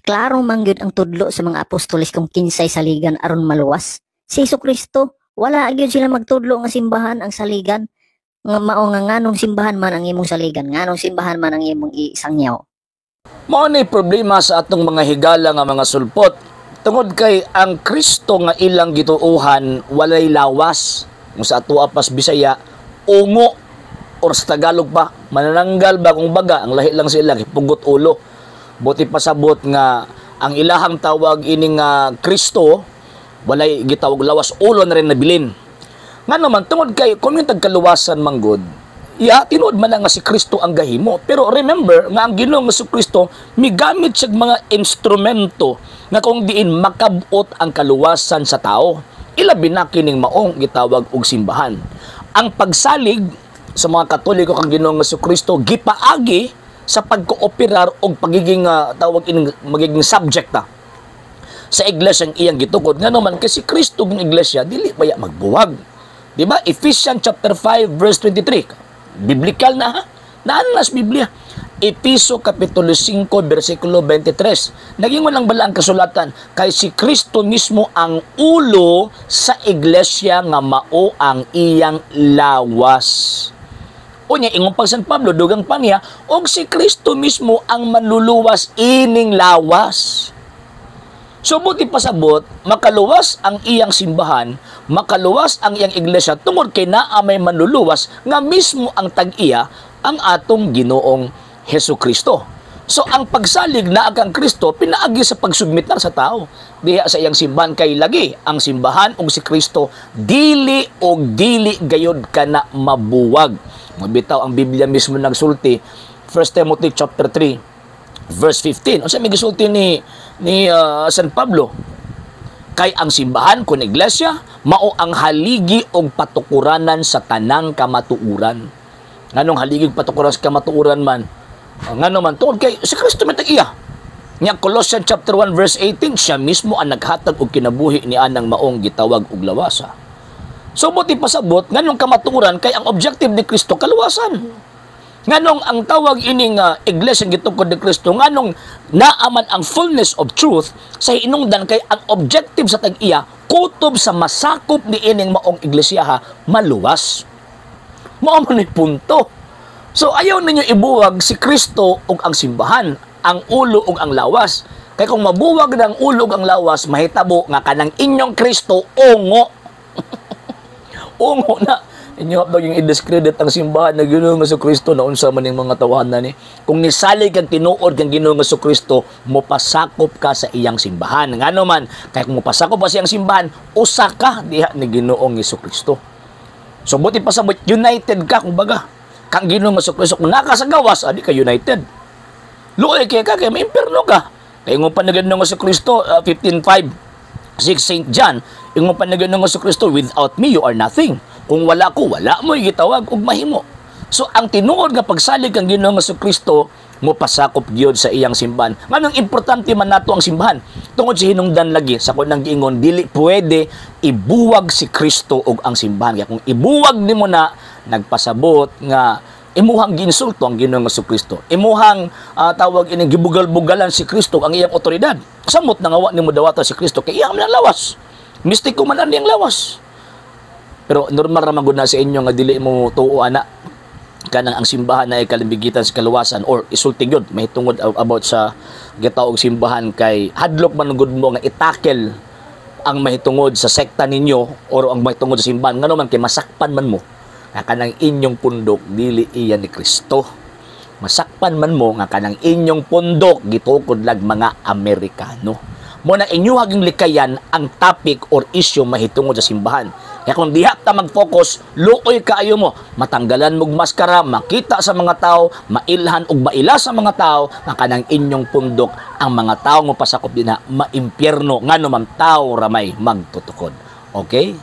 Klaro man gyud ang tudlo sa mga apostoles kung kinsay saligan aron maluwas. Si Kristo, wala gyud sila magtudlo nga simbahan ang saligan. Nga mao nga nganong simbahan man ang imong saligan, nganong simbahan man ang imong isangyaw. Mao ni problema sa atong mga higala nga mga sulpot. Tungod kay ang Kristo nga ilang gituohan walay lawas. Kung sa atoa pas Bisaya, ungo, or sa Tagalog pa, manananggal ba kung baga, ang lahi lang sila pugot ulo. Buti pasabot nga ang ilahang tawag ining Kristo walay gitawag lawas, ulo na rin nabilin. Ngano man, tungod kay kung yung tagkaluwasan manggod, ya, tinuod man na nga si Kristo ang gahimo. Pero remember nga ang Ginoong Kristo migamit siya mga instrumento nga kung diin makabot ang kaluwasan sa tao. Ilabi na kining maong gitawag og simbahan. Ang pagsalig sa mga Katoliko kang Ginoong Kristo gipaagi sa pagkooperar og pagiging tawag ining magiging subject ta sa iglesia ang iyang gitukod. Ngano man, kasi Kristo ng iglesia dili baya magbuwag. Di ba? Ephesians chapter 5 verse 23. Biblical na ha. Naan na sa Biblia. Episo kapitulo 5 versikulo 23. Naging walang bala ang kasulatan kay si Kristo mismo ang ulo sa iglesia nga mao ang iyang lawas. Unya, ingon pag San Pablo, dugang pa niya, og si Kristo mismo ang manluluwas ining lawas. So buti pasabot, makaluwas ang iyang simbahan, makaluwas ang iyang iglesia tungod kay naa may manluluwas nga mismo ang tag-iya, ang atong Ginoong Hesus Kristo. So ang pagsalig na kang Kristo pinaagi sa pagsubmit lang sa tao diha sa iyang simbahan, kay lagi ang simbahan ug si Kristo dili og dili gayod kana mabuwag. Mabitaw ang Biblia mismo nagsulti, 1 Timothy chapter 3 verse 15. Unsa may gisulti ni San Pablo? Kay ang simbahan kun iglesia mao ang haligi og patukuranan sa tanang kamatuoran. Nganong haligi og patukuran sa kamatuoran man? Ngano man, tungod kay si Kristo man tag-iya. Nya Colossians chapter 1 verse 18, siya mismo ang naghatag og kinabuhi ni anang maong gitawag og lawasa. So buti pasabot nganong kamatuoran, kay ang objective ni Kristo kaluwasan. Nganong ang tawag ining iglesia gitukod ni Kristo, nganong naaman ang fullness of truth sa hinungdan, kay ang objective sa tag-iya kutob sa masakop ni ining maong iglesia maluwas. Mao man ni punto. So ayaw ninyo ibuwag si Kristo ug ang simbahan, ang ulo ug ang lawas. Kay kung mabuwag ng ulo ug ang lawas, mahitabo nga kanang inyong Kristo ungo. Ungo na. Inyo daw yung i-discredit ang simbahan na Ginoong Kristo na unsa man ning mga tawanan ni. Kung nisalig kang tinuod kang Ginoong Kristo, mopasakop ka sa iyang simbahan. Ngano man, kay kung mopasakop ka sa iyang simbahan, usa ka diha ni Ginoong Kristo. So buti pasabot united ka kumbaga. Kang Ginoong Kristo, kung naka sa gawas, adi ka united. Luoy kay ka kay maimpierno ka. Kay ingon pa ni Ginoong Kristo, 15:5 6 St. John, ingon pa ni Ginoong Kristo, "Without me you are nothing." Kung wala ko, wala mo gitawag og mahimo. So ang tinuod nga pagsalig kang Ginoong Kristo mo pasakop gyud sa iyang simbahan. Nganong importante man nato ang simbahan? Tungod sa hinungdan lagi sa kunang giingon, dili pwede ibuwag si Kristo og ang simbahan. Kaya kung ibuwag nimo na, nagpasabot nga imuhang giinsulto ang Ginoong Kristo. Imuhang tawag ini gibugal-bugalan si Kristo ang iyang otoridad. Samot na nga wa nimo dawata si Kristo kay iyang man ang lawas. Mistiko man ang iyang lawas. Pero normal ra man gud na sa inyo nga dili mo tuo ana kanang ang simbahan na kalimbigitan sa kaluwasan or isulti gyud mahitungod about sa gitawag simbahan, kay hadlok man gud mo nga i-tackle ang mahitungod sa sekta ninyo or ang mahitungod sa simbahan, ngano man kay masakpan man mo nga kanang inyong pundok dili iya ni Kristo, masakpan man mo nga kanang inyong pundok gitukod lag mga Amerikano mo na inyo haging likayan ang topic or issue mahitungod sa simbahan. Kaya kung diha ta mag-focus, luoy kaayo mo, matanggalan mog maskara, makita sa mga tao, mailhan og maila sa mga tao nga kanang inyong pundok, ang mga tao mo pasakop dinha maimpyerno, ngano man tao ramay magtutukod. Okay?